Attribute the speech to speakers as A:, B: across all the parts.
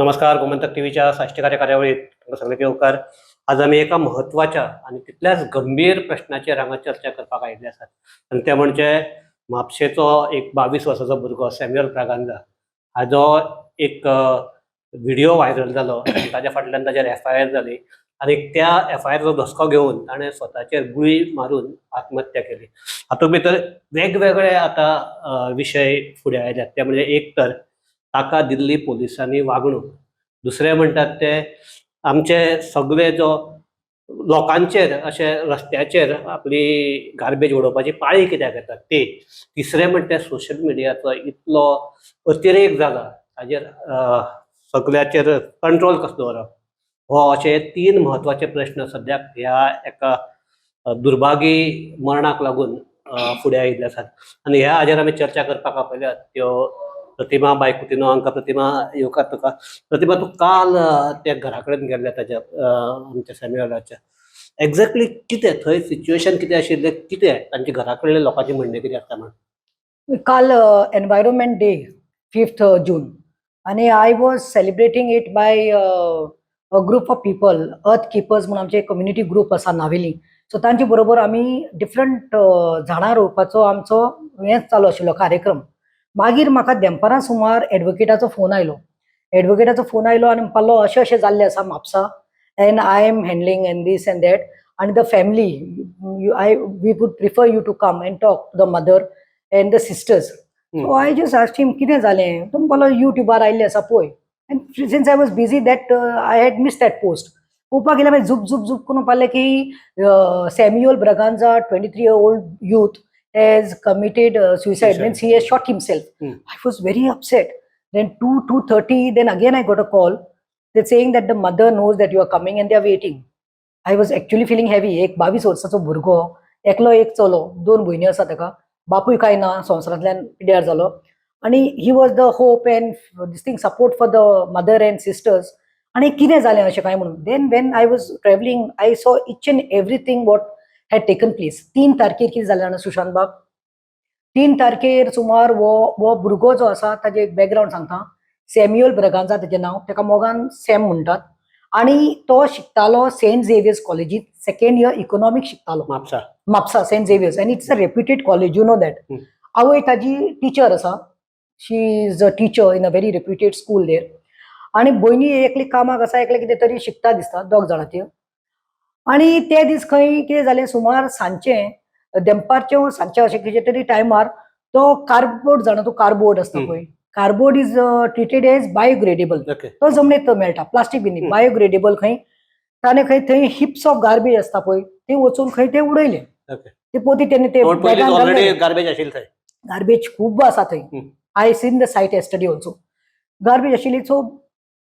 A: नमस्कार, गोमंतक टीव्हीच्या साश्टीकार्य कार्यावळीत तुमकां सगळ्यांक येवकार. आज आमी एका म्हत्वाच्या आनी तितल्याच गंभीर प्रश्नाचेर हांगा चर्चा करपाक आयिल्ले आसात आनी ते म्हणजे म्हापशेचो एक 22 वर्साचो भुरगो सॅम्युअल ब्रागांझा हाजो एक व्हिडिओ व्हायरल जालो आनी ताज्या फाटल्यान ताजेर एफआयआर जाली आनी त्या एफआयआरचो धसको घेवन ताणें स्वताचेर गुळी मारून आत्महत्या केली. हातूंत भितर वेगवेगळे आतां विशय फुडें आयल्यात, ते म्हणजे एक तर ताका दिल्ली पोलिसांनी वागणूक, दुसरें म्हणटात ते आमचे सगळे जो लोकांचेर अशे रस्त्याचेर आपली गार्बेज उडोवपाची पाळी कित्याक येतात ते, तिसरें म्हणटा सोशल मिडियाचो इतलो अतिरेक जाला, ताजेर सगळ्याचेर कंट्रोल कसो दवरप, हो अशे तीन म्हत्वाचे प्रश्न सद्याक ह्या एका दुर्भागी मरणाक लागून फुडें आयिल्ले आसात. आनी ह्या हाजेर आमी चर्चा करपाक आपयल्यात त्यो प्रतिमा बाय कुतिन्हो हांकां. प्रतिमा, येवकार तुका. प्रतिमा, तूं काल त्या घरा कडेन गेल्ले ताज्या, आमच्या सॅम्युअलाच्या. एक्झॅक्टली कितें थंय सिच्युएशन कितें आशिल्लें, कितें तांच्या घरा कडले लोकांचें म्हणणें कितें आसता म्हण?
B: काल एनवायरोमेंट डे, 5th June, आणि I was celebrating it by a group of people, Earth Keepers म्हणून आमचे कम्युनिटी ग्रुप आसा नावेली. सो तांचे बरोबर आमी डिफरंट झाडां रोवपाचो आमचो हें चालू आशिल्लो कार्यक्रम. मागीर म्हाका देंपरां सुमार एडवोकेटाचो फोन आयलो. एडवोकेटाचो फोन आयलो आनी म्हणपालो, अशें अशें जाल्लें आसा Mapusa and I am handling and this and that and the family, I we would prefer you to come and talk to the mother and the sisters. So I just asked him, कितें जालें? तो म्हणपालो, युट्यूबार आयिल्लें आसा पळय. And since I was busy that I had miss that post. पळोवपाक गेल्यार मागीर झुप झुप झुप करून पळयलें की Samuel Braganza, 23 year old youth, has committed suicide,
A: Suicide.
B: Means he has shot himself. I was very upset. Then 2, 2:30, then again I got a call. They're saying that the mother knows that you are coming and they are waiting. I was actually feeling heavy. एक 22 वर्साचो भुरगो, एकलो एक चलो, दोन भयणी आसा ताका, बापूय काय ना, संवसारांतल्यान पिड्यार जालो आनी he was the hope and this thing, support for the mother and sisters. आनी कितें जालें अशें काय म्हणून, then when I was travelling, I saw each and everything what had taken place. 3 तारखेर कितें जालें जाणा सुशांत बाब? 3 तारखेर सुमार हो भुरगो जो आसा, ताजें एक बॅकग्रावंड सांगता. सॅम्युअल ब्रगांजा ताजें नांव, ताका मोगान सॅम म्हणटात आणि तो शिकतालो सेंट झेवियर्स कॉलेजीत, सेकंड इयर इकॉनॉमिक्स शिकतालो.
A: Mapusa.
B: Mapusa, Saint Xavier's, and it's a reputed college, you know that. आवय ताजी टिचर आसा. She is a teacher in a very reputed school there. आणि भयणी एकली कामाक आसा, एकलें कितें तरी शिकता दिसता, दोग जाणां त्यो. आणि ते दीस खंय कितें जालें, सुमार सांजचे, देंपारचें, सांजचे अशें कितें तरी टायमार तो कार्डबोर्ड जाणा तूं, कार्डबोर्ड आसता पळय, cardboard is treated as biodegradable. तो जमनीत मेळटा, प्लास्टीक बी न्ही, बायोग्रेडेबल खंय. ताणें खंय थंय हिप्स ऑफ गार्बेज आसता पळय, ते वचून खंय ते उडयले. ते पोती तेणे ते
A: पयलीं
B: बॅगान
A: ऑलरेडी
B: घातले.
A: गार्बेज आशिल्ली थंय.
B: गार्बेज खूब आसा थंय. I seen the site yesterday also. Garbage आशिल्ली. सो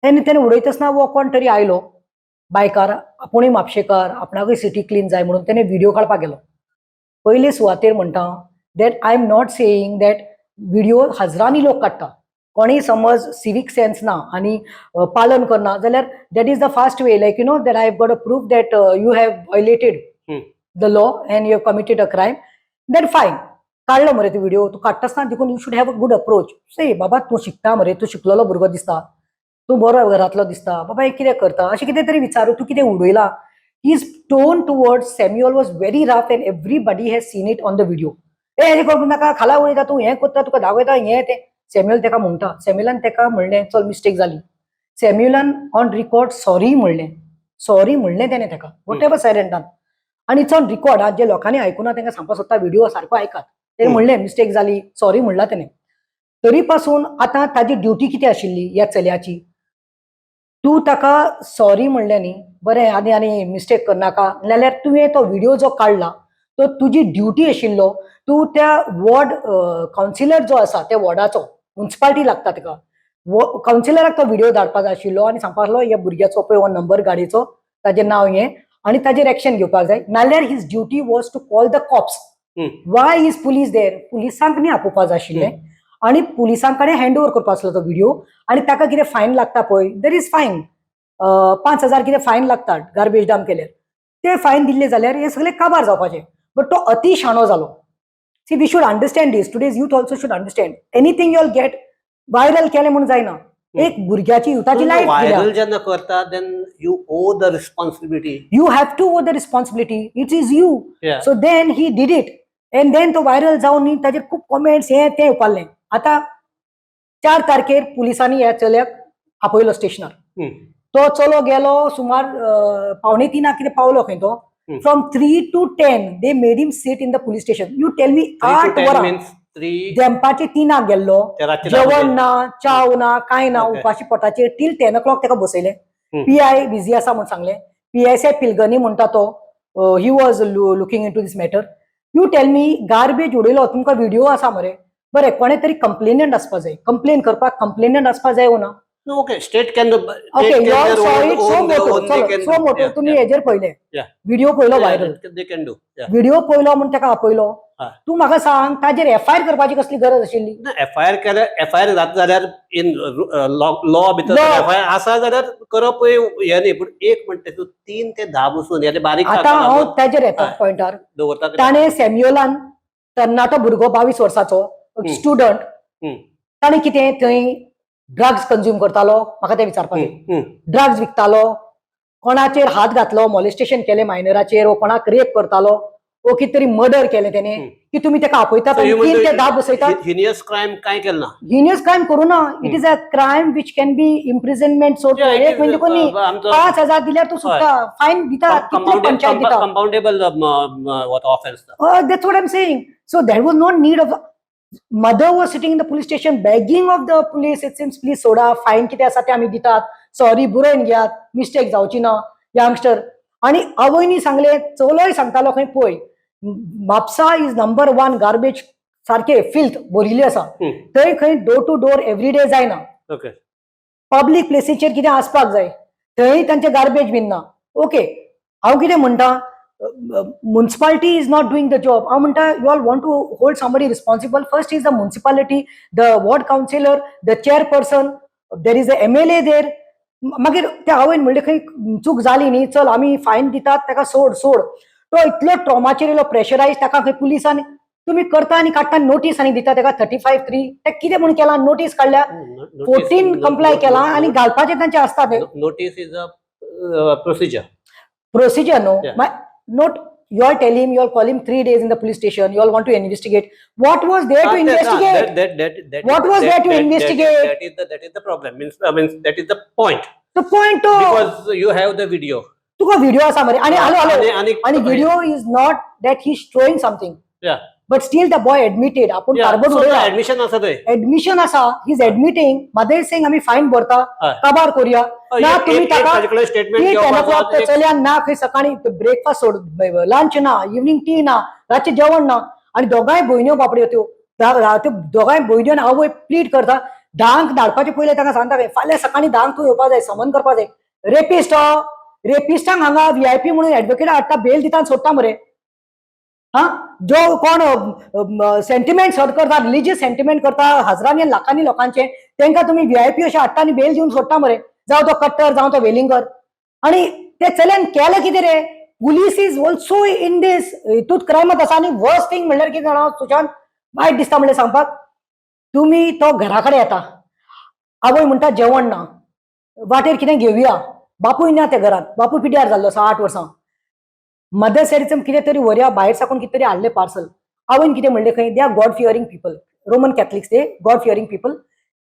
B: तेणे तेणे उडयतासना हो कोण तरी आयलो बायकार, आपुणूय म्हापशेकार, आपणाकूय सिटी क्लीन जाय म्हणून तेणे व्हिडिओ काडपाक गेलो. पयले सुवातेर म्हणटा that I am not saying that video हजरांनी लोक काडटा. कोणीय समज सिवीक सेन्स ना आनी पालन करना जाल्यार that is the fast way, like you know that I have got a proof that you have violated the law and you have committed a crime, then fine. काडलो मरे तूं व्हिडिओ, तूं काडटासना देखून you should have a good approach. Say, बाबा, तूं शिकता मरे, तूं शिकलेलो भुरगो दिसता, तूं बरो घरांतलो दिसता, बाबा, हें कितें करता, अशें कितें तरी विचारू, तूं कितें उडयला. His tone towards Samuel was very rough and everybody has seen it on the video. ए, हें करूं नाका, खाला उडयता तूं, हें करता, तुका दाखयता, हें तें. सॅम्युअल ताका म्हणटा, सॅम्युअलान ताका म्हणलें, चल, मिस्टेक जाली. सॅम्युअलान ऑन रिकॉर्ड सॉरी म्हणलें. सॉरी म्हणलें तेणें ताका, what ever said and done. आनी it's on record. आज जे लोकांनी आयकुना तांकां सांगपाक सोदता, व्हिडिओ सारको आयकात. तेणें म्हणलें, मिस्टेक जाली, सॉरी म्हणला तेणें. तरी पासून आतां ताजी ड्युटी कितें आशिल्ली ह्या चल्याची? तूं ताका सॉरी म्हणलें न्ही, बरें, आनी मिस्टेक करनाका जाल्यार तुवें तो व्हिडिओ जो काडला तो तुजी ड्युटी आशिल्लो, तूं त्या वॉर्ड कावन्सिलर जो आसा त्या वॉर्डाचो, मुन्सिपाल्टी लागता ताका, कावन्सिलराक तो व्हिडिओ धाडपाक जाय आशिल्लो आनी सांगपाक आसलो, ह्या भुरग्याचो पळय हो नंबर गाडयेचो, ताजें नांव हें आनी ताजेर एक्शन घेवपाक जाय. नाल्यार his duty was to call the cops. Why is police there? पुलिसांक न्ही आपोवपाक जाय आशिल्लें आनी पुलिसां कडेन हँड ओवर करपा आसलो तो व्हिडिओ. आनी ताका कितें फायन लागता पळय, there is fine, 5,000 कितें फायन लागता गार्बेज डंप केल्यार, ते फायन दिल्ले जाल्यार हे सगळे काबार जावपाचे. बट तो अति शाणो जालो. See, we should understand this. Today's youth also should understand, anything you'll get viral केलें म्हणून जायना. एक भुरग्याची, युथाची लायफ गेल्या.
A: व्हायरल जेन्ना करता, then you owe the responsibility.
B: You have to owe the responsibility. It is you. So then he did it and then तो viral जावन न्ही ताजेर खूब कॉमेंट्स हे ते येवपाले. आतां 4 तारखेर पुलिसांनी ह्या चल्याक आपयलो स्टेशनार. तो चलो गेलो सुमार 2:45 कितें पावलो खंय तो. From 3 to 10 they made him sit in the police station. You tell me, 8 वरां.
A: मीन्स थ्री
B: दनपारचे 3क गेल्लो, जेवण ना, चाव ना, कांय ना. उपाशी पोटाचेर टील 10 ओ क्लॉक ताका बसयले. पीआय बिझी आसा म्हूण सांगले. पीएसआय पिलगनी म्हणटा तो, he was looking into this matter. You tell me, garbage उडयलो, तुमकां व्हिडिओ आसा मरे. बरें, कोणे तरी कंप्लेनंट आसपा जाय. कंप्लेन करपाक कंप्लेनंट आसपा जाय ना?
A: Okay, state can
B: okay, you all saw it suo motu. चलो, सो मोटो तुमी हेजेर पळयले, व्हिडिओ पळयलो viral.
A: They can do.
B: Video पळयलो म्हूण ताका आपयलो. तूं म्हाका सांग, ताजेर एफआयआर करपाची कसली गरज आशिल्ली?
A: एफआयआर केल्यार, एफआयआर जाता जाल्यार, इन लॉ भितर
B: Law.
A: एफआयआर आसा जाल्यार करप हें न्ही, पूण एक म्हणटा, तूं 3 ते 10 बसून हे बारीक
B: आतां हांव ताजेर येता पॉयंटार.
A: दवरता.
B: ताणें सॅम्युअलान, तरणाटो भुरगो, 22 वर्साचो स्टुडंट, ताणें कितें थंय ड्रग्स कंज्यूम करतालो, म्हाका तें विचारपाक जाय. ड्रग्स विकतालो, कोणाचेर हात घातलो, मॉलेस्टेशन केलें मायनराचेर, वो कोणाक रेप करतालो, वो कितें तरी मर्डर केलें तेणे की तुमी ताका आपयतात आनी 3 ते 10 बसयतात?
A: हिनियस क्रायम काय केलं ना.
B: हिनियस क्रायम करू ना. It is a crime which can be imprisonment. सोड, एक म्हणजे कोणी 5,000 दिल्यार तूं सुट्टा. फायन दिता, कितले पंचायत दिता.
A: Compoundable offence.
B: That's what I'm saying. So there was no need of, mother was sitting in the police station begging of the police, it seems, please soda, fine कितें आसा ते आमी दितात, सॉरी, बरोवन घेयात, मिस्टेक जावची ना. यंगस्टर आणि आवयनी सांगले, चलोय सांगतालो खंय, पळय, Mapusa is number one garbage, सारखे फिल्थ भरिल्ली आसा. थंय खंय door to door every day जायना. पब्लीक प्लेसीचेर कितें आसपाक जाय, थंय तांचे गार्बेज बीन ना. ओके, हांव कितें म्हणटा, municipality is not doing the job. हांव म्हणटा, you all want to hold somebody responsible, first is the municipality, the ward councillor, the chairperson, there is a MLA there. मागीर त्या आवयन म्हणलें खंय, चूक जाली न्ही, चल आमी फायन दितात ताका, सोड सोड. तो इतलो ट्रॉमाचेर येयलो, प्रेशरायज ताका खंय पुलिसान तुमी करता आनी काडटा नोटीस आनी दिता ताका 35(3). ते कितें म्हूण केलां? नोटीस काडल्या, 14 कंप्लाय केला आनी घालपाचे तांचे आसता ते.
A: Notice is a procedure.
B: Procedure, no.
A: Yeah.
B: My not, you all tell him, you all call him 3 days in the police station, you all want to investigate. What was there to investigate? What was there to investigate?
A: That is the problem. Means that is the point.
B: The point to
A: Because you have the video.
B: तुका video आसा मरे. आणि hello hello, आणि video is not that he throwing something, but still the boy admitted आपूण carbon उडयला.
A: Admission आसा थंय.
B: Admission आसा, he is admitting. Mother is saying आमी फायन भरता, काबार करुया ना. तुम्ही ताका
A: स्टेटमेंट
B: ती 10 o'clock चलयान ना खंय सकाळी ब्रेकफास्ट सोड, लंच ना, इव्हनिंग टी ना, रातचें जेवण ना. आणि दोगांय भयण्यो बापड्यो त्यो त्यो दोगांय भयण्यो आनी आवय प्लीड करता. 10क धाडपाचे पयले तांकां सांगता खंय, फाल्यां सकाळी 10क तूं येवपा जाय, समन करपा जाय. रेपिस्ट, रेपिस्टांक हांगा व्हीआयपी म्हणून एडवोकेट हाडटा, बेल दिता आनी सोडटा मरे. हा, जो कोण सेंटिमेंट हर्ट करता, रिलिजियस सेंटिमेंट करता हजारांनी आनी लाखांनी लोकांचे, तांकां तुमी व्हीआयपी अशें हाडटा आनी बेल दिवन सोडटा मरे, जावं तो कट्टर, जावं तो वेलिंगर. आणि ते चल्यान केलें कितें रे? Police is also in this हितूत क्रायमात आसा. आनी वर्स्ट थिंग म्हणल्यार कितें जाणा सुशांत, वायट दिसता म्हणल्यार सांगपाक, तुमी तो घरा कडेन येता, आवय म्हणटा जेवण ना, वाटेर कितें घेवया. बापूय ना त्या घरात, बापूय पिड्यार जाल्लो आसा 8 वर्सां. मदर सेरीसम कितें तरी व्हरया, भायर साकून कितें तरी हाडलें पार्सल. आवयन कितें म्हणलें खंय, they are God fearing people, Roman Catholics, they God fearing people.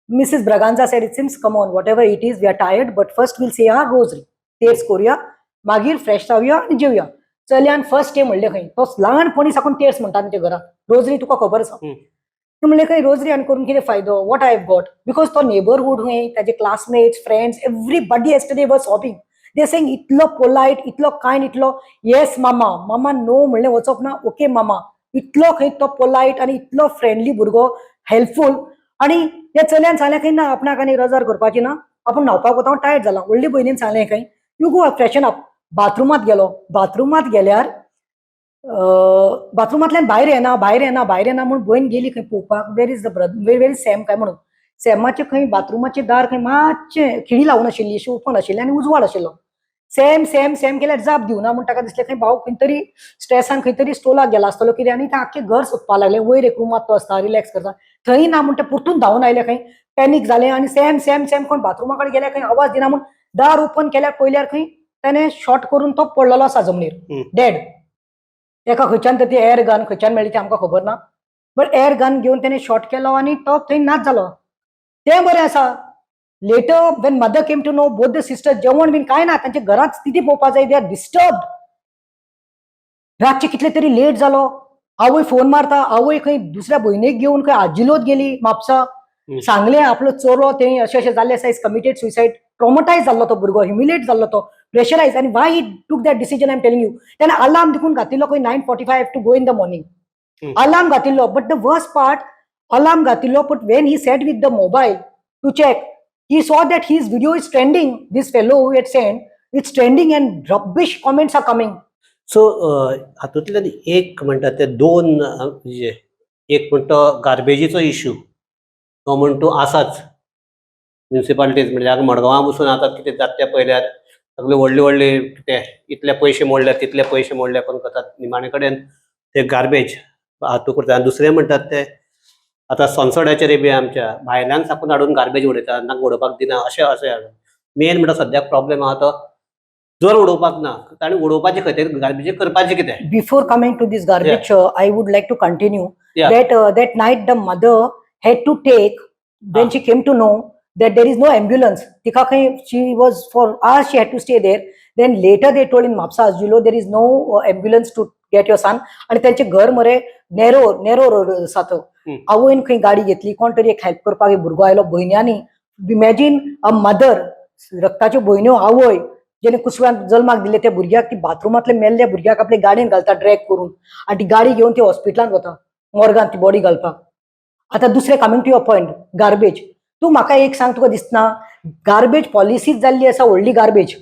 B: Mrs. Braganza said, it seems, come on, whatever it is, we are tired, but first we'll say our rosary, तेर्स करुया, मागीर fresh जावया आनी जेवया. चल्यान first day म्हणलें खंय, तो ल्हानपणी साकून तेर्स म्हणटा तांच्या घरात, रोजरी तुका खबर आसा. ते म्हणलें खंय, रोजरी आनी करून कितें फायदो? What I have got? Because तो नेबरहूड खंय, ताजे classmates, friends, everybody yesterday was sobbing. They saying इतलो पोलायट, इतलो कायंड, इतलो येस मामा, मामा नो म्हणलें वचप ना, ओके मामा, इतलो खंय तो पोलायट आनी इतलो फ्रेंडली भुरगो, हेल्पफूल. आनी त्या चल्यान सांगलें खंय, ना, आपणाक आनी रजार करपाची ना, आपूण न्हांवपाक वता, हांव टायर्ड जाला. व्हडली भयणीन सांगलें खंय, you go freshen up. बाथरुमांत गेलो. बाथरुमांत गेल्यार बाथरुमांतल्यान भायर येना, भायर येना, भायर येना म्हूण भयण गेली खंय पळोवपाक, where is the brother, where is Sam काय म्हणून. सॅमाचें खंय बाथरुमाचें दार खंय मातशें खिळी लावून आशिल्ली, अशी ओपन आशिल्ली आनी उजवाड आशिल्लो. सॅम सॅम सॅम केल्यार जाप दिवना म्हूण ताका दिसलें खंय भाव खंय तरी स्ट्रेसान खंय तरी स्टोलाक गेला आसतलो कितें. आनी तें आख्खें घर सोदपाक लागलें. वयर एक रुमांत तो आसता, रिलॅक्स करता, थंय ना म्हूण तें परतून धांवून आयलें खंय. पॅनीक जालें आनी सॅम सॅम सॅम कोण बाथरुमा कडेन गेल्या खंय आवाज दिना म्हूण दार ओपन केल्यार पळयल्यार खंय तेणें शॉट करून तो पडलेलो आसा जमनीर डेड. तेका खंयच्यान तर ती एअर गन खंयच्यान मेळ्ळी ती आमकां खबर ना, बट एअर गन घेवन तेणें शॉट केलो आनी तो थंय नाच जालो. तें बरें आसा. Later when mother came to know, both the sister जेवण बीन कांय ना, तांच्या घरांत स्थिती पळोवपा जाय. They are disturbed. रातचे कितले तरी लेट जालो, आवय फोन मारता, आवय खंय दुसऱ्या भयणीक घेवन खंय आजिलोत गेली म्हापसा. सांगलें आपलो चलो थंय अशें अशें जाल्लें आसा, is committed suicide. Traumatise जाल्लो तो भुरगो, ह्युमिलेट जाल्लो तो, प्रेशरायज. आनी why he took that decision, I am telling you. तेणें अलार्म देखून घातिल्लो खंय 9:45 to go in the morning. Alarm घातिल्लो, but the worst part, alarm घातिल्लो, but when he sat with the mobile to check, he saw that his video is trending. This fellow who had sent, it's trending and rubbish comments are coming.
A: So हातूंतल्यान एक म्हणटा ते दोन म्हणजे एक म्हणटा गार्बेजीचो issue, तो म्हण तूं आसाच म्युनिसिपालिटीज, म्हणजे मडगांवां बसून आतां कितें जाता तें पळयल्यार सगळे व्हडले व्हडले कितें इतले पयशे मोडले, तितले पयशे मोडले करून करतात, निमाणे कडेन ते गार्बेज हातूंत करता. आनी दुसरें म्हणटात ते आतां सोनसड्याचेर बी आमच्या भायल्यान साकून हाडून गार्बेज उडयता, नाका उडोवपाक दिना अशें अशें. मेन म्हणटा सद्याक प्रॉब्लेम आहा तो जर उडोवपाक ना, ताणें उडोवपाचें खंय तरी, गार्बेज करपाचें कितें?
B: Before coming to this garbage, I would like to continue that that night the mother had to take, when she came to know that there is no ambulance, तिका खंय she was for hours she had to stay there. Then later they told in Mapsa Azilo there is no ambulance to get your son. आणि त्यांचे घर मरे narrow narrow road आसा तो. आवयन खंय गाडी घेतली, कोण तरी एक हेल्प करपाक एक भुरगो आयलो भयण्यांनी. इमॅजीन अ मदर, रक्ताच्यो भयण्यो, आवय जेणे कुसव्यान जल्माक दिले त्या भुरग्याक ती बाथरुमांतले मेल्ल्या भुरग्याक आपले गाडयेन घालता ड्रॅग करून आनी ती गाडी घेवन ती हॉस्पिटलांत वता मोर्गान ती बॉडी घालपाक. आतां दुसरें, coming to your point, garbage, तूं म्हाका एक सांग, तुका दिसना गार्बेज पॉलिसीच जाल्ली आसा व्हडली गार्बेज?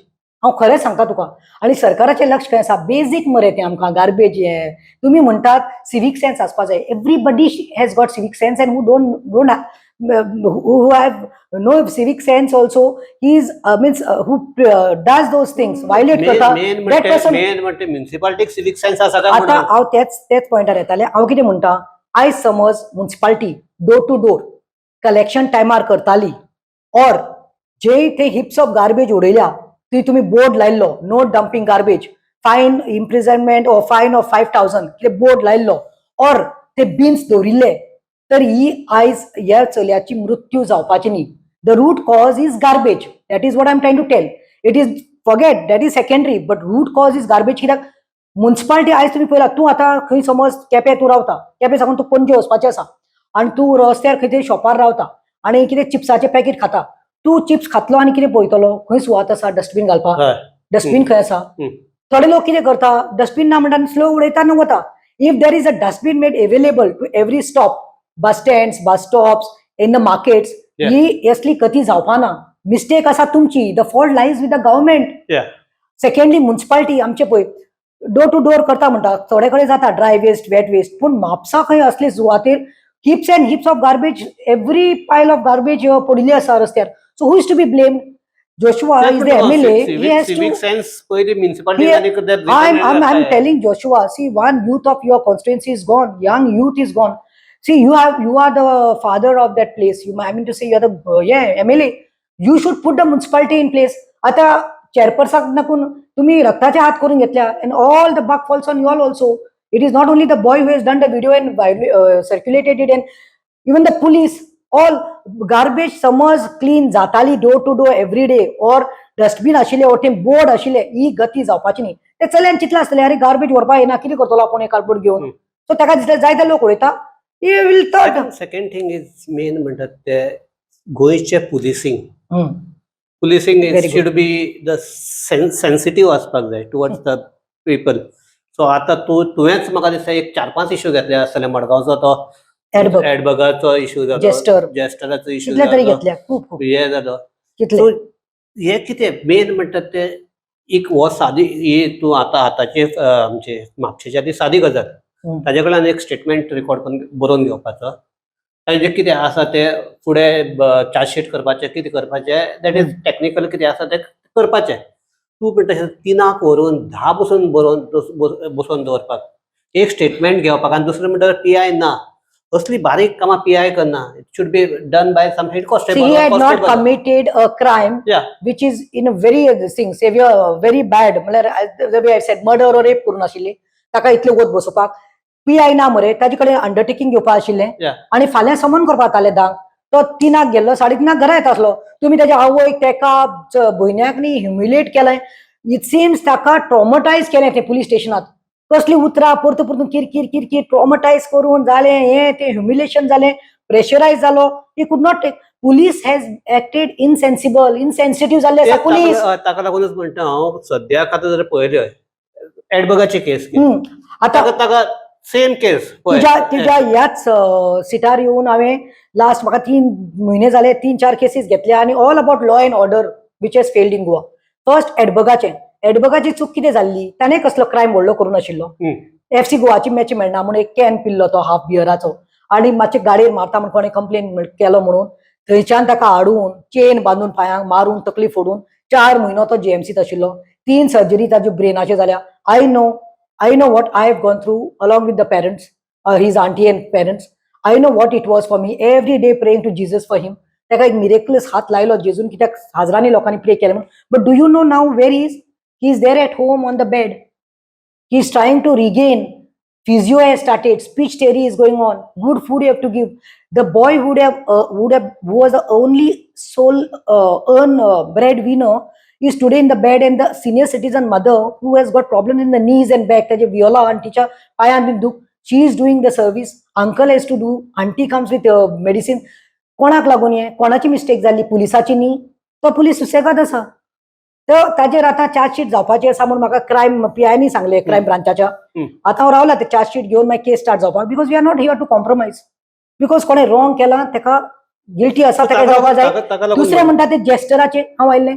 B: हांव खरें सांगता तुका. आनी सरकाराचें लक्ष खंय आसा? बेजीक मरे तें आमकां गार्बेज हें तुमी म्हणटात सिवीक सेन्स आसपा जाय. Everybody has got civic sense, and who don't who have no civic sense also, he is means who does those things, violate करता,
A: मेन
B: that person-
A: main म्हणटे म्युनिसिपालिटीक सिवीक सेन्स आसा काय
B: आता
A: म्हणून?
B: हांव तेच तेच पॉयंटार येताले. हांव कितें म्हणटा, आयज समज municipality door to door collection टायमार करताली ऑर जे ते हिप्स ऑफ गार्बेज उडयल्या ती तुमी board लायल्लो, no dumping garbage, fine, imprisonment or fine of 5,000, कितें बोर्ड लायल्लो ऑर ते बिन्स दवरिल्ले तर ही आयज ह्या चल्याची मृत्यू जावपाची न्ही. The root cause is garbage. That is what I am trying to tell. It is, forget that is secondary, but root cause is garbage. कित्याक मुन्सिपालिटी आयज तुमी पळयला, तूं आतां खंय समज केपें तूं रावता, केपें साकून तूं पणजे वचपाचें आसा आनी तूं रस्त्यार खंय तरी शॉपार रावता आनी कितें चिप्साचें पॅकेट खाता. तूं चिप्स खातलो आनी कितें पळयतलो खंय सुवात आसा डस्टबीन घालपाक? डस्टबीन खंय आसा? थोडे लोक कितें करता, डस्टबीन ना म्हणटा, स्लो उडयता आनी वता. If there is a dustbin made available to every stop, bus stand, bus stops, in the markets, ही असली गती जावपा ना. मिस्टेक आसा तुमची. The fault lies with the government. Secondly, municipality आमचे पळय डोर टू डोर करता म्हणटा, थोडे कडेन जाता ड्राय वेस्ट, वेट वेस्ट, पूण म्हापसा खंय असले सुवातेर heaps and heaps of garbage, every pile of garbage पडिल्ली आसा रस्त्यार. So who is to be blamed? Joshua is the MLA, he has to
A: civic sense पयली municipality.
B: I'm telling Joshua, see, one youth of your constituency is gone, young youth is gone. See, you are the father of that place. You, I mean to say, you are the yeah, MLA. You should put the municipality in place. आता chairperson नाकून तुम्ही रक्ताचे हात करून घेतल्या and all the buck falls on you all also. It is not only the boy who has done the video and circulated it, and even the police, all garbage समज clean जाताली door to door every day or dustbin आशिल्ले or ते board आशिल्ले, ही गती जावपाची न्ही. ते चल्यान चिंतलां आसतलें, अरे गार्बेज व्हरपाक येना, कितें करतलो आपूण हे कार्डबोर्ड घेवन? सो ताका दिसलें जायते लोक उडयता, he will thought.
A: Second thing is main म्हणटात ते गोंयचे policing, policing
B: Very good.
A: Should be the sensitive आसपाक जाय टुवर्ड्स the people. सो आतां तूं तुवेंच म्हाका दिसता एक चार पांच इश्यू घेतले आसतले, मडगांवचो तो
B: एडबर्ग,
A: एडबर्गाचो इश्यू जालो,
B: जेस्टर,
A: जेस्टराचो इश्यू
B: कितले तरी
A: जालो,
B: घेतल्या, खूब खूब.
A: हे जालो.
B: कितले.
A: सो हे कितें मेन म्हणटात ते एक हो सादी ही तूं आतां आतांचे आमचे म्हापशेच्या ती सादी गजाल. ताजे कडल्यान एक स्टेटमेंट रिकॉर्ड करून बरोवन घेवपाचो, ताजें कितें आसा तें फुडें चार्जशीट करपाचें, कितें करपाचें, that is technical कितें आसा तें करपाचें. तूं म्हणटा तशें तिनाक व्हरून धा बसून बरोवन बसोवन दवरपाक, एक स्टेटमेंट घेवपाक. आनी दुसरें म्हणटा पी I ना, असली बारीक कामां पीआय करना. It should be done by some head
B: See, he had not
A: constable.
B: Committed a crime which is in a very thing severe, very bad. म्हणल्यार the way I said, murder or rape करून आशिल्ली ताका इतले वत बसोवपाक. PI ना मरे, ताजे कडेन अंडरटेकिंग घेवपा आशिल्लें. आनी फाल्यां समन करपाक येताले 10क. तो 3क गेल्लो, 3:30क घरा येता आसलो. तुमी ताच्या आवयक, तेका, भयण्याक न्ही ह्युमिलेट केलें. It seems ताका ट्रॉमटायज केलें ते पुलीस स्टेशनात. कसली उतरां परतून परतून किरकिर किरकिर, ट्रॉमटायज करून जालें हें तें, ह्युमिलेशन जालें, प्रेशरायज जालो. He could not take. Police has acted insensible, insensitive जाल्ले आसा पुलीस.
A: ताका लागूनच म्हणटा हांव, सद्याक आतां जर पळयलें एडबर्गाची केस,
B: आतां
A: ताका सेम केस.
B: तुज्या तुज्या ह्याच सिटार येवन हांवें लास्ट म्हाका 3 म्हयने जाले, तीन चार केसीस घेतल्या आनी all about law and order which has failed in Goa. First एडबर्गाचें. एडबर्गाची चूक कितें जाल्ली? ताणें कसलो क्रायम व्हडलो करूं नाशिल्लो. एफसी गोवाची मॅच मेळना म्हणून एक can पिल्लो तो हाफ बियराचो आनी मातशे गाडयेर मारता म्हूण कोणें कंप्लेन केलो म्हणून थंयच्यान ताका हाडून चेन बांदून पांयांक मारून तकली फोडून 4 म्हयनो तो जीएमसीत आशिल्लो. तीन सर्जरी ताज्यो ब्रेनाच्यो जाल्या. I know what I have gone through along with the parents, his aunty and parents. I know what it was for me every day praying to Jesus for him. ताका एक मिरेकलस हात लायलो जेजून, कित्याक हजारांनी लोकांनी pray केलें म्हणून. But do you know now where is he? Is there at home on the bed. He is trying to regain. Physio has started, speech therapy is going on, good food you have to give. The boy would have who was the only sole earn breadwinner is today in the bed, and the senior citizen mother who has got problems in the knees and back, त्याचे Viola आंटीच्या पायान बीन दुख, she is doing the service. Uncle has to do, auntie comes with medicine. कोणाक लागून हें? कोणाची mistake जाल्ली? पुलिसाची न्ही. तो पुलीस सुसेगाद आसा. तर ताजेर आतां चार्जशीट जावपाची आसा म्हणून म्हाका क्रायम पीआयनी सांगलें, क्रायम ब्रांचाच्या. आतां हांव रावला ते चार्जशीट घेवन मागीर केस स्टार्ट जावपाक, because we are not here to compromise, because कोणें रॉंग केलां ताका गिल्टी आसा ताका जावपा जाय.
A: ताका लागून
B: दुसरें म्हणटा ते जेस्टराचे हांव आयिल्लें.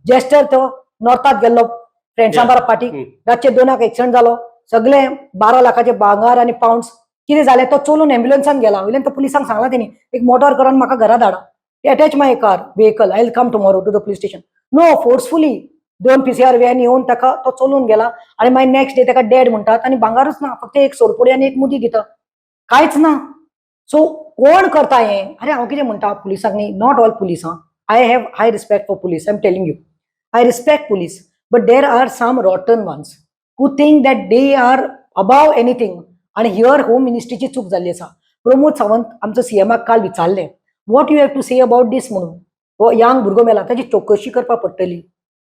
B: जेस्टर तो नॉर्थात गेल्लो फ्रेंड्सां बरोबर पार्टीक. रातचे 2क एक्सिडंट जालो. सगळे 12 लाखाचे भांगर आनी पाउंड्स कितें जालें, तो चलून एम्ब्युलन्सान गेला. वयल्यान तो पुलिसांक सांगला तेणी, एक मोटर करून म्हाका घरा धाडा, attach my car vehicle, I will come tomorrow to the police station. No, forcefully दोन पीसीआर व्हॅन येवन ताका तो चलून गेला आनी मागीर नेक्स्ट डे ताका डेड म्हणटात आनी भांगारूच ना, फक्त एक सोरपोडी आनी एक मुदी दिता, कांयच ना. सो कोण करता हें? अरे, हांव कितें म्हणटा पुलिसांक न्ही, not all police आं. I have high respect for police, I am telling you, I respect police, but there are some rotten ones who think that they are above anything. आणि here home मिनिस्ट्रीची चूक जाल्ली आसा. प्रमोद सावंत आमचो सीएमाक काल विचारलें, "What you have to say about this?" म्हणून. हो young भुरगो मेला, ताची चवकशी करपाक पडटली,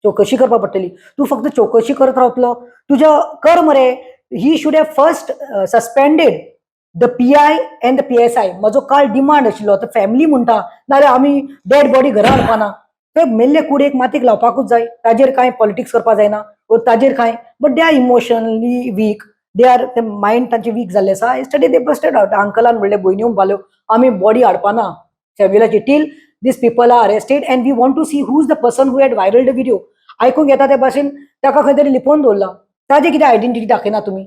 B: चवकशी करपाक पडटली. तूं फक्त चवकशी करत रावतलो? तुज्या कर मरे. He should have first suspended the PI and the PSI. म्हजो काल डिमांड आशिल्लो. आतां फॅमिली म्हणटा, नाजाल्यार आमी डेड बॉडी घरा हाडपाना. ते मेल्ले कुडीक मातीक लावपाकूच जाय. ताजेर कांय पॉलिटिक्स करपाक जायना वो ताजेर कांय, but they are emotionally weak. They are ते मायंड तांचे वीक जाल्ले आसा. Yesterday they busted out. अंकलान म्हणलें, भयणी म्हणपाल्यो, आमी body हाडपाना फॅमिलाची till these people are arrested, and we want to see who is the person who had viral the video. आयकूंक येता ते भाशेन ताका खंय तरी लिपोवन दवरला. ताजी कितें आयडेंटिटी दाखयना तुमी.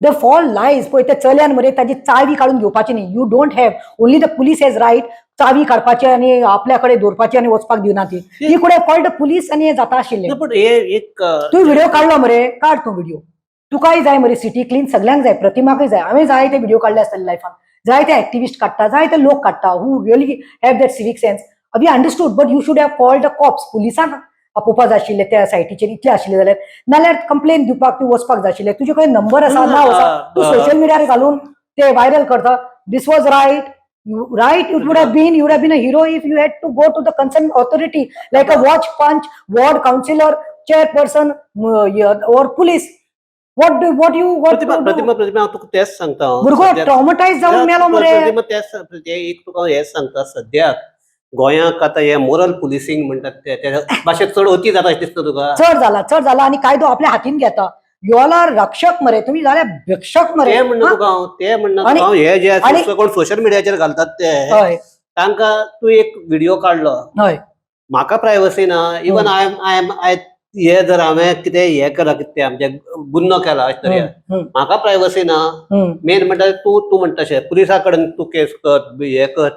B: The fault lies पळय त्या चल्यान मरे, ताजी चावी काडून घेवपाची न्ही. You don't have, only the police has right चावी काडपाची आनी आपल्या कडेन दवरपाची आनी वचपाक दिवना ती. He could have called the police आनी हें जाता आशिल्लें.
A: ना, पण हे एक
B: तूं व्हिडिओ काडलो मरे, काड तूं व्हिडिओ. तुकाय जाय मरे सिटी क्लीन, सगल्यांक जाय, प्रतिमाकय जाय. हांवें जायते व्हिडिओ काडले आसतले लायफान. जायते एक्टिविस्ट काडटा, जायते लोक काडटा who really have that civic sense. We understood, but you should have called the cops. पुलिसांक आपोवपा जाय आशिल्ले त्या सायटीचेर इतले आशिल्ले जाल्यार. नाल्यार कंप्लेन दिवपाक तूं वचपाक जाय आशिल्लें. तुजे कडेन नंबर आसा, नांव आसा, तूं सोशल मिडियार घालून ते व्हायरल करता. This was right, right? It would have been, you would have been a hero if you had to go to the concerned authority like a watch, panch, ward councillor, chairperson or police. What do what you what
A: Pratima, Pratima, प्रतिमा, हांव तुका तेच सांगता हांव.
B: भुरगो ट्रॉमटायज जावन मेलो मरे.
A: प्रतिमा, तेच ते एक तुका हेच सांगता, सद्याक गोंयाक आतां हे मोरल पुलिसींग म्हणटात ते त्या भाशेक चड अती जाता अशें दिसता तुका?
B: चड जाला, चड जाला. आनी कायदो आपल्या हातीन घेता. You all are रक्षक मरे, तुम्ही जाल्यार भिक्षक मरे.
A: ते म्हणना
B: हा?
A: तुका हांव, ते म्हणना
B: आणि
A: तुका हांव, हे जे
B: आणि
A: कोण सोशल मिडियाचेर घालतात ते तांकां तूं एक व्हिडिओ काडलो, म्हाका प्रायवसी ना. Even I am I हे जर हांवें कितें हे केला, कितें आमचे गुन्नो केला अशें तरेन, म्हाका प्रायवसी ना. मेन म्हणटा तूं तूं म्हणटा तशें पुलिसा कडेन तूं केस कर, हे कर.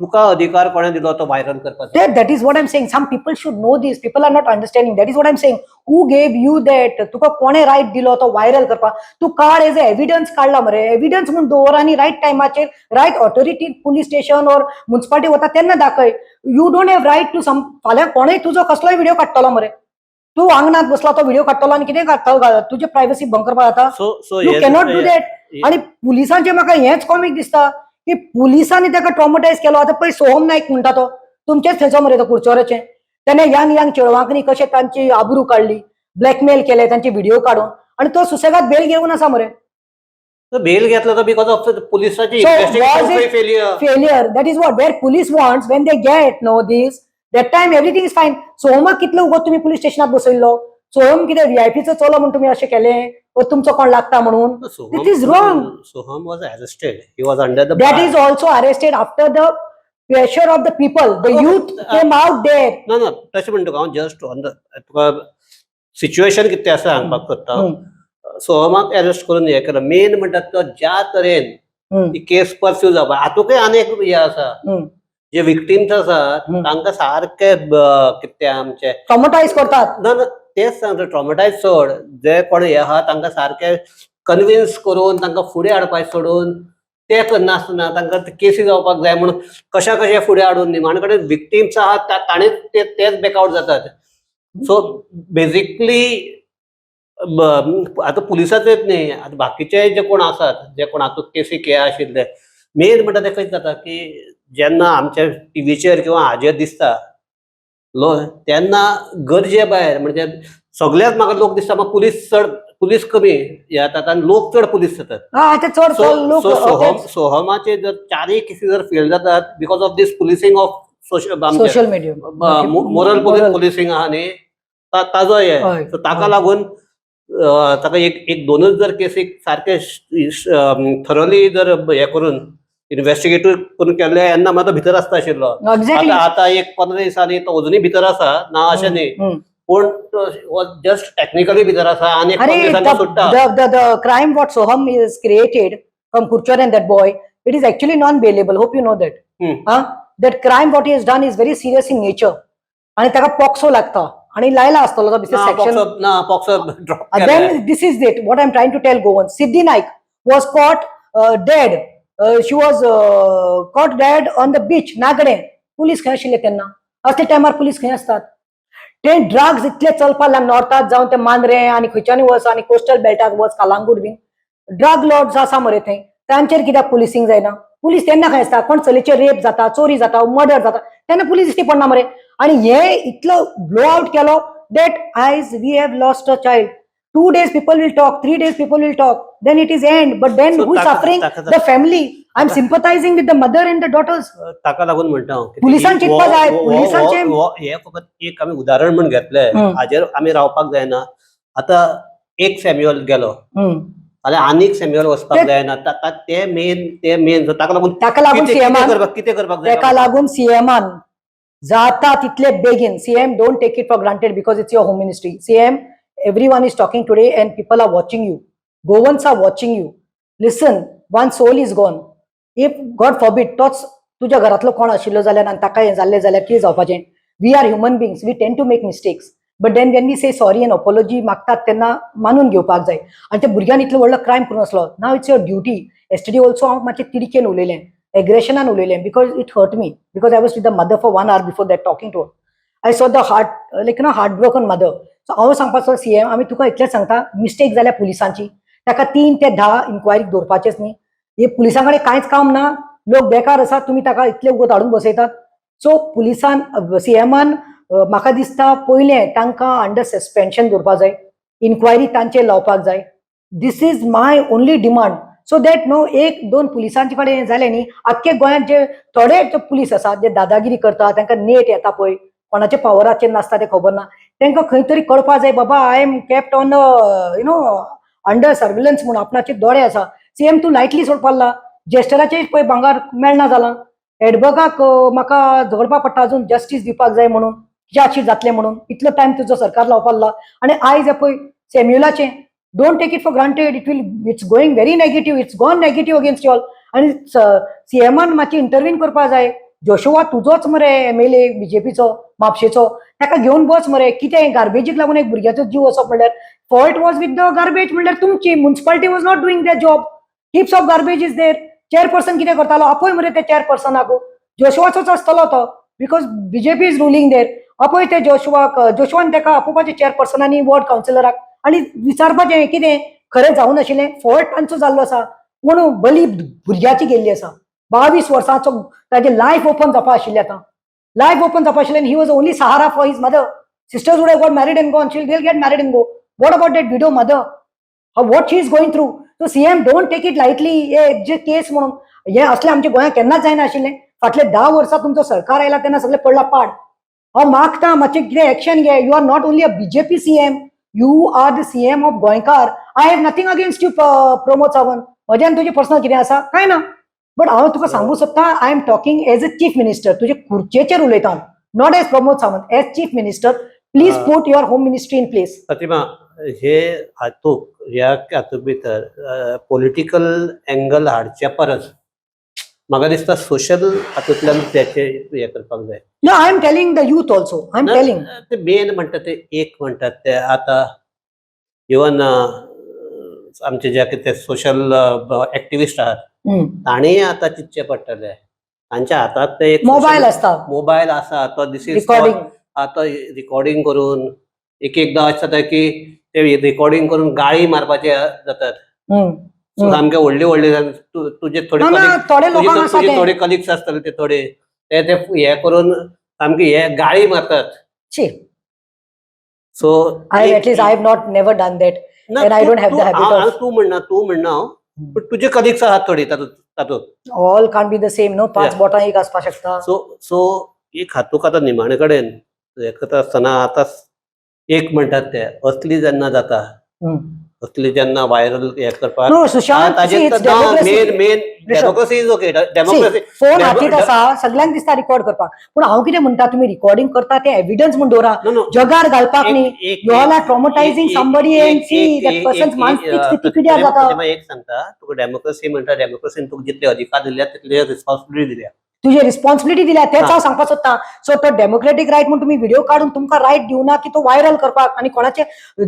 A: तुका अधिकार कोणें दिलो तो व्हायरल करपाचो?
B: That is what I'm saying. Some people should know this. People are not understanding. That is what I'm saying. Who gave you that? तुका कोणे रायट दिलो तो व्हायरल करपाक? तूं काड, एज अ एविडन्स काडला मरे, एविडन्स म्हूण दवर आनी रायट टायमाचेर right authority, police station or municipality वता तेन्ना दाखय. You don't have right to some. फाल्यां कोणूय तुजो कसलोय व्हिडिओ काडटलो मरे. तूं आंगणात बसला, तो व्हिडिओ काडटलो आनी कितें काडटलो, तुजे प्रायव्हसी भंग करपाक जाता?
A: So so
B: you cannot do that. आणि पुलिसांचे म्हाका हेंच कॉमीक दिसता की पुलिसांनी ताका ट्रॉमटायज केलो. आतां पळय, सोहम नायक म्हणटा तो तुमचेच थंयचो मरे, तो कुरचोराचे. तेणे यंग यंग चेडवांक न्ही कशें तांची आबरू काडली, ब्लॅकमेल केले तांचे व्हिडिओ काडून आणि तो सुसेगाद बेल घेवन आसा मरे.
A: बेल घेतलो तो because of पुलिसाची
B: So, was
A: investigation
B: it-
A: failure.
B: Failure. That is what, where police wants, when they get know this, that time everything is fine. सोहमाक कितलो उगत तुमी पुलीस स्टेशनात बसयल्लो? सोहम कितें व्हीआयपीचो चलो म्हूण तुमी अशें केलें ओ तुमचो कोण लागता म्हणून? It is wrong.
A: Soham was arrested, he was under the
B: That is also arrested after the pressure of the people. The youth came out there.
A: ना ना, तशें म्हणटा हांव, जस्ट ऑन the तुका सिच्युएशन कितें आसा सांगपाक सोदता. सोहमाक अरेस्ट करून हे केलो. मेन म्हणटात तो ज्या तरेन ही केस परस्यू जावपा, हातूंकय आनी एक हे आसा, जे विक्टीम्स आसात तांकां सारके कितें आमचे
B: ट्रॉमटायज करतात.
A: ना ना, तेच सांगता, ट्रॉमटायज सोड, जे कोण हे आहा तांकां सारके कन्विन्स करून तांकां फुडें हाडपाक सोडून ते करनासतना तांकां केसी जावपाक जाय म्हणून कशा कशे फुडें हाडून निमाणे कडेन विक्टीम्स आहात ताणेच ते तेच बॅकआउट जातात. सो बेजिकली आतां पुलिसाचेच न्ही, आतां बाकीचे जे कोण आसात, जे कोण हातूंत केसी हे आशिल्ले, मेन म्हणटा ते कशें जाता की जेन्ना आमच्या टिवीचेर किंवा हाजेर दिसता लो तेन्ना गरजे भायर, म्हणजे सगळ्याच म्हाका लोक दिसता, म्हाका पुलीस चड, पुलीस कमी हे जातात आनी लोक चड पुलीस जातात.
B: हा, आतां चड
A: सो
B: लोक
A: सो सोहम सोहमाचे जर चारय केसी जर फेल जातात because of this policing of social
B: social media
A: moral policing आहा न्ही, ताजो हे सो ताका लागून ताका एक एक दोनूच जर केसीक सारके थरोली जर हे करून इन्व्हेस्टिगेटिव्ह करून केल्ले तेन्ना मात भितर आसता आशिल्लो.
B: एक्झॅक्टली.
A: आता आता एक 15 दिसांनी तो अजुनूय भितर आसा ना अशें न्ही, पूण जस्ट टेक्निकली भितर आसा आनी एक
B: अरे,
A: 15 दिसांनी सुट्टा.
B: The crime what Soham is created from Curchorem and that boy, it is actually non-bailable. Hope you know that. Huh? That crime what he has done is very serious in nature. आणि ताका POCSO लागता आणि लायला आसतलो तो
A: ना
B: section.
A: POCSO, ना POCSO drop.
B: Then this is it what I'm trying to tell Goan. Siddhi Naik was caught dead. She was caught dead on the beach, Nagde. Police खंय आशिल्ले तेन्ना? असले टायमार पुलीस खंय आसतात? ते ड्रग्स इतले चलपाक लागले नॉर्थात, जावन ते मांद्रे आनी खंयच्यानी वच आनी कोस्टल बेल्टाक वच, कालांगूट बीन ड्रग लॉर्ड्स आसा मरे थंय. तांचेर कित्याक पुलिसींग जायना? पुलीस तेन्ना खंय आसता? कोण चलयेचेर रेप जाता, चोरी जाता, मर्डर जाता तेन्ना पुलीस दिश्टी पडना मरे. आनी हे इतलो ब्लो आउट केलो that आयज we have lost a child. 2 days people will talk, 3 days people will talk, then it is end. But then
A: So
B: who suffering? The family. I am sympathizing with the mother and the daughters.
A: ताका लागून म्हणटा हांव की
B: पुलिसांक चिंतपा जाय,
A: हे फकत एक आमी उदाहरण म्हूण घेतलें, हाजेर आमी रावपाक जायना. आतां एक सॅम्युअल गेलो जाल्यार आनीक सॅम्युअल वचपाक जायना. ते मेन, ते मेन, ताका लागून
B: ताका लागून
A: कितें
B: सीएमान
A: करपाक, कितें करपाक जाय?
B: ताका लागून सीएमान जाता तितले बेगीन, CM, don't take it for granted because it's your home ministry. CM, everyone is talking today and people are watching you. Goans are watching you. Listen, one soul is gone. If God forbid तोच तुज्या घरातलो कोण आशिल्लो जाल्यार आनी ताका हें जाल्लें जाल्यार कितें जावपाचें? We are human beings, we tend to make mistakes, but then when we say sorry and apology मागतात तेन्ना मानून घेवपाक जाय. आनी त्या भुरग्यान इतलो व्हडलो क्रायम करून आसलो. Now it's your duty. Yesterday also हांव मातशें तिडकेन उलयलें, एग्रेशनान उलयलें, because it hurt me, because I was with the mother for one hour before that, talking to. I saw the heart, like no, heart broken mother. So हांव सांगपाचो, CM, आमी तुका इतलेंच सांगता, मिस्टेक जाल्या पुलिसांची, ताका 3 ते 10 इन्क्वायरीक दवरपाचेच न्ही. हे पुलिसां कडेन कांयच काम ना, लोक बेकार आसात, तुमी ताका इतले उगत हाडून बसयतात. सो पुलिसान, सीएमान म्हाका दिसता पयलें तांकां अंडर सस्पेन्शन दवरपाक जाय, इन्क्वायरी तांचेर लावपाक जाय. This is my only demand, so that न्हू एक दोन पुलिसांचे कडेन हें जालें न्ही, आख्खे गोंयांत जे थोडे जे पुलीस आसात जे दादागिरी करतात, तांकां नेट येता पळय, कोणाच्या पावराचेर नासता तें खबर ना, तांकां खंय तरी कळपा जाय, बाबा, I am kept on under surveillance म्हूण आपणाचे दोळे आसा. सीएम, तूं लायटली सोडपाक लागला. जेस्टराचेर पळय भांगर मेळना जालां. एडबर्गाक म्हाका झगडपाक पडटा अजून जस्टीस दिवपाक जाय म्हणून, कित्याक जातलें म्हणून इतलो टायम तुजो सरकार लावपाक लागला. आनी आयज हे पळय सॅम्युलाचें, don't take it for granted. It will it's going very negative, it's gone negative against all. आनी सीएमान मातशी इंटरवीन करपाक जाय. जोशुआ तुजोच मरे एमएलए बीजेपीचो म्हापशेचो, ताका घेवन बस मरे. कितें गार्बेजीक लागून एक भुरग्याचो जीव वचप म्हणल्यार fault was with the garbage म्हणल्यार तुमची municipality was not doing the job. Heaps of garbage is there. Chairperson कितें करतालो? आपय मरे त्या चेअरपर्सनाक. जोशुआचोच आसतलो तो, because BJP is ruling there. आपय ते जोशुआक. जोशुआन ताका आपोवपाचें, चेअरपर्सन आनी वॉर्ड कावन्सिलराक, आनी विचारपाचें कितें खरें जावं नाशिल्लें. फॉल्ट तांचो जाल्लो आसा, पूण बली भुरग्याची गेल्ली आसा. 22 वर्सांचो ताजें लायफ ओपन जावपा आशिल्लें. आतां लायफ ओपन जावपा आशिल्लें. He was only Sahara for his mother. Sisters would have got married and gone. She'll get married and go. What about that widow mother, how, what she is going through? So CM, don't take it lightly. हे जे केस म्हणून हे असले आमच्या गोंयांत केन्नाच जायना आशिल्लें. फाटले 10 वर्सां तुमचो सरकार आयला तेन्ना सगळें पडला पाड. हांव मागता, मातशें कितें एक्शन घे. You are not only a BJP CM, you are the CM of गोंयकार. I have nothing against you, Pramod Sawant. म्हजें आनी तुजें पर्सनल कितें आसा कांय ना, बट हांव तुका सांगूंक सोदता, I am talking as a chief minister. तुजे खुर्चेचेर उलयता हांव, not as Pramod Sawant, as chief minister. Please put your home ministry in place.
A: प्रतिमा, हे हातूक ह्या हातूंत भितर पॉलिटिकल एंगल हाडच्या परस म्हाका दिसता सोशल हातूंतल्यान त्याचे हे करपाक जाय.
B: No, I am telling the youth also, I am telling.
A: ते मेन म्हणटा ते एक म्हणटात ते आतां इवन आमचे जे कितें सोशल एक्टिविस्ट आहात, तांणीय आतां चिंतचें पडटलें. तांच्या हातात ते एक
B: मोबायल आसता.
A: मोबायल आसा तो this is
B: recording.
A: आतां रिकॉर्डिंग करून एक एकदां अशें जाता की ते रिकॉर्डिंग करून गाळी मारपाचे जातात. सो सामके व्हडले व्हडले तुजे थोडे
B: ना ना
A: colleagues-
B: थोडे
A: तुजे
B: लोकांक आसा
A: तुजे
B: ते.
A: थोडे कलिग्स आसतले, ते थोडे ते ते हे करून सामके हे गाळी मारतात.
B: शी.
A: So
B: I at least I have not never done that and I don't have the habit of-
A: तूं म्हणना हांव, पण तुजे कलिग्स आहात थोडे तातूंत तातूंत.
B: All can't be the same, no. पांच बोटां एक आसपाक शकता.
A: सो सो एक हातूक आतां निमाणे कडेन हें करता आसतना आतां एक म्हणटात ते असली जेन्ना जाता, असली जेन्ना व्हायरल हे करपाक
B: no Sushant, see, it's democracy.
A: Main main democracy is okay, democracy.
B: Phone हातीत आसा, सगळ्यांक दिसता रिकॉर्ड करपाक. पूण हांव कितें म्हणटा, तुमी रिकॉर्डिंग करता ते एविडन्स म्हूण दवरा, जगार घालपाक न्ही. You all are traumatizing somebody and see that person's मानसीक स्थिती कित्याक जाता.
A: एक सांगता तुका, डेमोक्रेसी म्हणटा, डेमोक्रेसीन तुका जितले अधिकार दिल्या तितले रिस्पॉन्सिबिलिटी दिल्या.
B: तुजे रिस्पॉन्सिबिलिटी दिल्या, तेच हांव सांगपाक सोदता. सो तो डेमोक्रेटीक रायट म्हूण तुमी व्हिडिओ काडून तुमकां रायट दिवना की तो व्हायरल करपाक आनी कोणाचे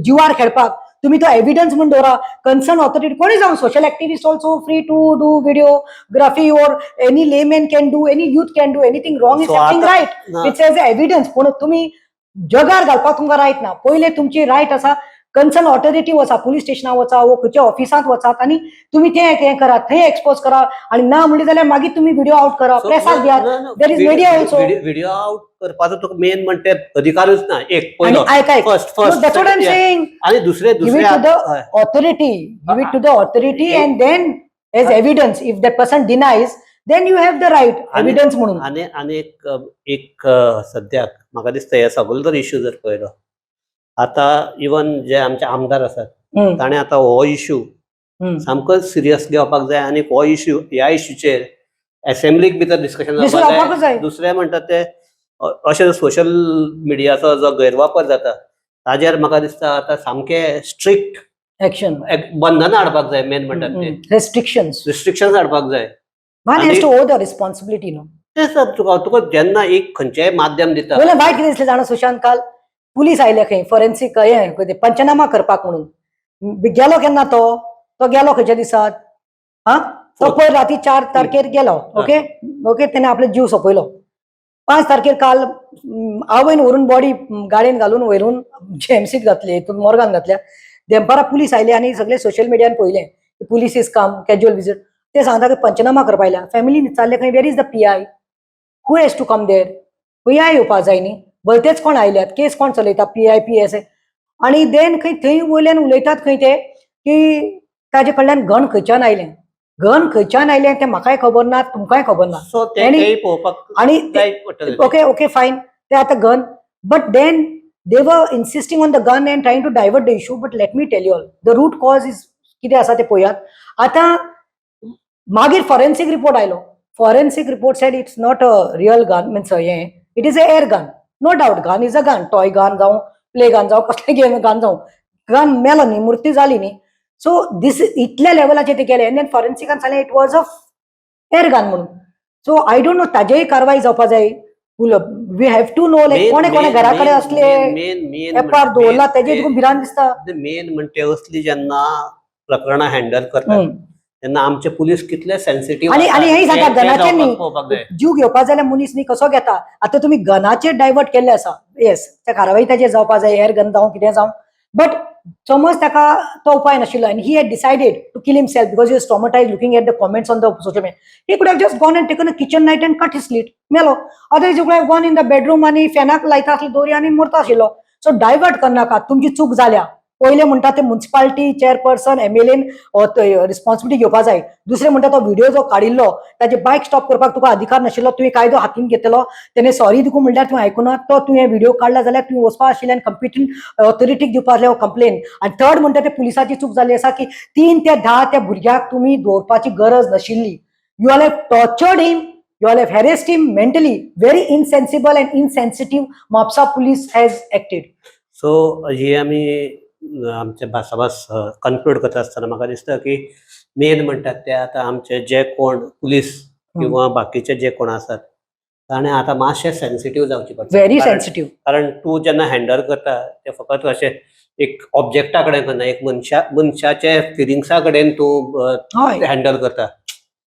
B: जिवार खेळपाक. तुमी तो एविडन्स म्हूण दवरा. कन्सर्न ऑथॉरिटी कोणी जावं, social activist also free to do videography or any layman can do, any youth can do. Anything wrong is
A: So
B: happening, right, it's as evidence. पूण तुमी जगार घालपाक तुमकां रायट ना. पयले तुमची रायट आसा, कन्सर्न ऑथॉरिटी वचा, पुलीस स्टेशनार वचा वो खंयच्या ऑफिसांत वचात आनी तुमी ते हें करात, थंय एक्सपोज करा आनी ना म्हणलें जाल्यार मागीर तुमी व्हिडिओ आउट करा, प्रेसाक दियात. There is media also.
A: Video out करपाचो तुका मेन म्हणटे अधिकारच ना एक
B: आनी
A: पयलो.
B: आयक आयक.
A: First first.
B: That's what I am saying.
A: आणि दुसरे
B: Give it
A: दुसरे
B: to the authority, give it to the authority and then as evidence, if that person denies, then you have the right, evidence म्हणून.
A: आणि आणि एक एक सद्याक म्हाका दिसता हे सगलो जर इश्यू जर पळयलो आतां, इवन जे आमचे आमदार आसात, ताणें आतां हो इश्यू सामको सिरियस घेवपाक जाय आनी हो इश्यू, ह्या इश्यूचेर एसेंब्लीक भितर डिस्कशन
B: डिस्कशन
A: जावपाक
B: जावपाकूच
A: जाय.
B: जाय.
A: दुसरें म्हणटा ते अशें सोशल मिडियाचो जो गैरवापर जाता ताजेर म्हाका दिसता आतां सामकें स्ट्रिक्ट
B: ऍक्शन,
A: बंधनां हाडपाक जाय मेन म्हणटात ते.
B: रेस्ट्रिक्शन्स.
A: रिस्ट्रिक्शन हाडपाक जाय.
B: One has to owe the responsibility, no?
A: तें सर, तुका तुका जेन्ना एक खंयचेंय माध्यम दिता.
B: बोला, वायट कितें दिसलें जाणा सुशांत, काल पुलीस आयले खंय फॉरेन्सिक हें कितें पंचनामा करपाक म्हणून. गेलो केन्ना तो? तो गेलो खंयच्या दिसात? हा, तो
A: Fourth.
B: पयर राती 4 तारखेर गेलो. ओके ओके, तेणे आपलो जीव सोंपयलो 5 तारखेर. काल आवयन व्हरून बॉडी गाडयेन घालून व्हरून जीएमसीत घातली, हितून मोर्गान घातल्या. देंपारा पुलीस आयले आनी सगळे सोशल मिडियान पळयलें, police is come, casual visit. ते सांगता की पंचनामा करपा आयल्या. फॅमिलीन विचारलें खंय, where is the PI who has to come there? PI येवपा जाय न्ही. भलतेच कोण आयल्यात, केस कोण चलयता, पीआय, पीएस. आणि देन खंय थंय वयल्यान उलयतात खंय ते की ताजे कडल्यान गन खंयच्यान आयलें. गन खंयच्यान आयलें तें म्हाकाय खबर ना, तुमकांय खबर ना.
A: सो ते तेय पळोवपाक
B: आणि
A: जाय पडटलें.
B: ओके ओके, फायन, ते आतां gun, but then they were insisting on the gun and trying to divert the issue. But let me tell you all, the root cause is कितें आसा तें पळयात आतां. मागीर फॉरेन्सिक रिपोर्ट आयलो. Forensic report said it's not a real gun, means हें it is a air gun. No doubt, gun is a gun, toy gun जावं, play gun जावं, कसलें गन जावं, गन मेलो न्ही, मृत्यू जाली न्ही. सो दीस इतल्या लेवलाचेर ते केले आनी देन फॉरेन्सिकान सांगलें it was a air gun म्हणून. So I don't know, ताजेय कारवाय जावपा जाय. We have to know like कोणे कोणे घरा कडेन असले
A: मेन मेन
B: एपार दवरला, तेजे तुका भिरांत दिसता.
A: मेन म्हणटे असली जेन्ना प्रकरणां हँडल करतात तेन्ना आमचे पुलीस कितले सेन्सिटीव.
B: आणि हेंय सांगता, गनाचेर न्ही, जीव घेवपा जाल्यार मनीस न्ही कसो घेता. आतां तुमी गनाचेर डायवर्ट केल्ले आसा. येस, त्या कारवाई ताजेर जावपा जाय, एअर गन जावं, कितें जावं, बट समज ताका तो उपाय नाशिल्लो आनी he had decided to kill himself because he was traumatized looking at the comments on the social media, he could have just gone and taken a kitchen knife and cut his slit, Melo. Otherwise you could have gone in the bedroom आनी फॅनाक लायता आसलो दोरी आनी मरता आशिल्लो. So divert करनाका. तुमची चूक जाल्या. पयलें म्हणटा ते मुन्सिपालिटी चेअरपर्सन, एमएलएन रिस्पॉन्सिबिलिटी घेवपा जाय. दुसरें म्हणटा, तो व्हिडिओ जो काडिल्लो, ताजे बायक स्टॉप करपाक तुका अधिकार नाशिल्लो. तुवें कायदो हातीन घेतलो. तेणे सॉरी तुका म्हणल्यार तुवें आयकुना. तो तुवें व्हिडिओ काडला जाल्यार तुवें वचपा आशिल्लें आनी कॉम्पिटंट ऑथॉरिटीक दिवपा आसलें कंप्लेन. आनी थर्ड म्हणटा ते पुलिसाची चूक जाल्ली आसा की 3 ते 10 त्या भुरग्याक तुमी दवरपाची गरज नाशिल्ली. You all have tortured him, you all have harassed him mentally. Very insensible and insensitive Mapusa police has acted.
A: So ही आमी आमचे भासाभास कन्क्लूड करता आसतना म्हाका दिसता की मेन म्हणटात ते आतां आमचे जे कोण पुलीस किंवा बाकीचे जे कोण आसात, ताणें आतां मातशें सेन्सिटीव जावचें पडटा.
B: Very sensitive.
A: कारण तूं जेन्ना हँडल करता ते फकत अशें एक ऑब्जेक्टा कडेन करना, एक मनशा मनशाचे फिलिंग्सा कडेन तूं हँडल करता.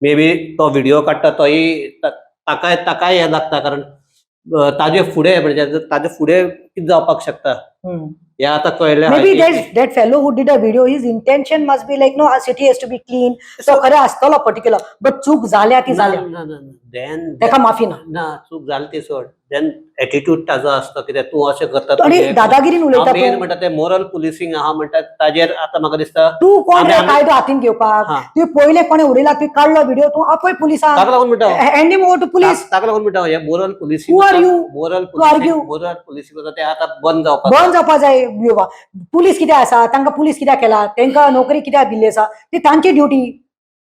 A: मे बी तो व्हिडिओ काडटा तोय ताकाय ताकाय हें लागता, कारण ताजे फुडें म्हणजे ताजे फुडें कितें जावपाक शकता हें आतां कळ्ळें.
B: Maybe that fellow who did a video, his intention must be like, no, our city has to be clean. So खरें आसतलो पर्टिक्युलर, बट चूक जाल्या ती जाल्या.
A: देन
B: ताका माफी ना.
A: ना, चूक जाली ती सोड, then attitude ताजो आसता, कित्याक तूं अशें करता?
B: आणि दादागिरीन उलयता.
A: मेन
B: तूं
A: म्हणटा ते मोरल पुलिसींग आहा म्हणटा ताजेर आतां म्हाका दिसता
B: तूं कोण रे कायदो हातीन घेवपाक? तुवें पयलें कोणें उडयला, तुवें काडलो व्हिडिओ, तूं आपय पुलिसांक.
A: ताका लागून म्हणटा हांव.
B: Hand him over to police.
A: ताका लागून म्हणटा हे moral policing
B: Who are you
A: moral
B: to argue?
A: Moral policing आसा ते आतां बंद जावपाक.
B: बंद जावपा जाय. पुलीस कित्याक आसा? तांकां पुलीस कित्याक केला? तांकां नोकरी कित्याक दिल्ली आसा? ती तांची ड्युटी.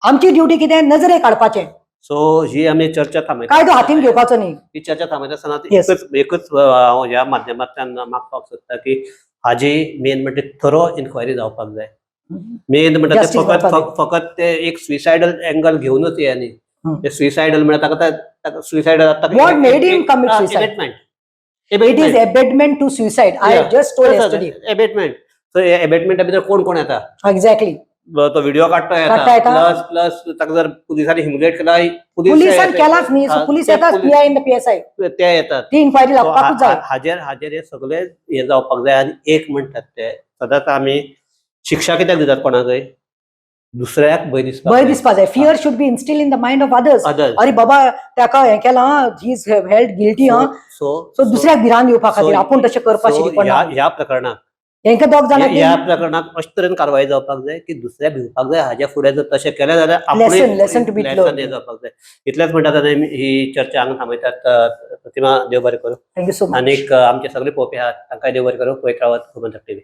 B: आमची ड्युटी कितें? नजरे काडपाचें.
A: सो ही आमी चर्चा थांबयता.
B: कायदो हातीन घेवपाचो न्ही.
A: ही चर्चा थांबयता आसतना एकच एकच हांव ह्या माध्यमांतल्यान मागपाक सोदता की हाजी मेन म्हणजे थरो इन्क्वायरी जावपाक जाय. मेन म्हणटा ते
B: Justice
A: फकत
B: जावपाक जाय.
A: फकत ते एक सुइसायडल एंगल घेवनूच हे न्ही. ते सुइसायडल म्हळ्यार ताका सुइसायडल.
B: What made him commit suicide?
A: Abetment.
B: It is abetment to suicide. I just told yesterday.
A: Abetment. So एबेटमेंटा भितर कोण कोण येता?
B: एक्झॅक्टली.
A: तो व्हिडिओ काडटो
B: काडटा
A: येता,
B: येता.
A: प्लस प्लस ताका जर पुलिसांनी ह्युमिलेट केला, पुलीस
B: पुलिसान केलाच न्ही, सो पुलीस येताच, पीआय इन पीएसआय.
A: ते येतात.
B: ती इन्क्वायरी
A: So,
B: लागपाकूच जाय.
A: हाजेर हे सगळे हे जावपाक जाय. आनी एक म्हणटात ते सदांच आमी शिक्षा कित्याक दितात कोणाकय? दुसऱ्याक भंय दिसपाक.
B: भंय दिसपा जाय. Fear should be instill in the mind of others.
A: Others.
B: अरे बाबा, ताका हें केलां, he is held guilty हा.
A: सो
B: सो दुसऱ्याक भिरांत येवपा खातीर आपूण तशें करपा शिकपना.
A: ह्या प्रकरणाक
B: हेंका दोग जाणां
A: ह्या प्रकरणाक अशे तरेन कारवाय जावपाक जाय की दुसऱ्या भिवपाक जाय. हाज्या फुडें जर तशें केलें जाल्यार
B: Lesson, lesson to be
A: lesson
B: learned.
A: हे जावपाक जाय. इतलेंच म्हणटा आनी ही चर्चा हांगा थांबयतात. प्रतिमा, देव बरें करूं.
B: Thank you so much.
A: आनीक आमचे सगळे पळोवपी आहात तांकांय देव बरें करूं. पळयत रावात गोमंतक टीव्ही.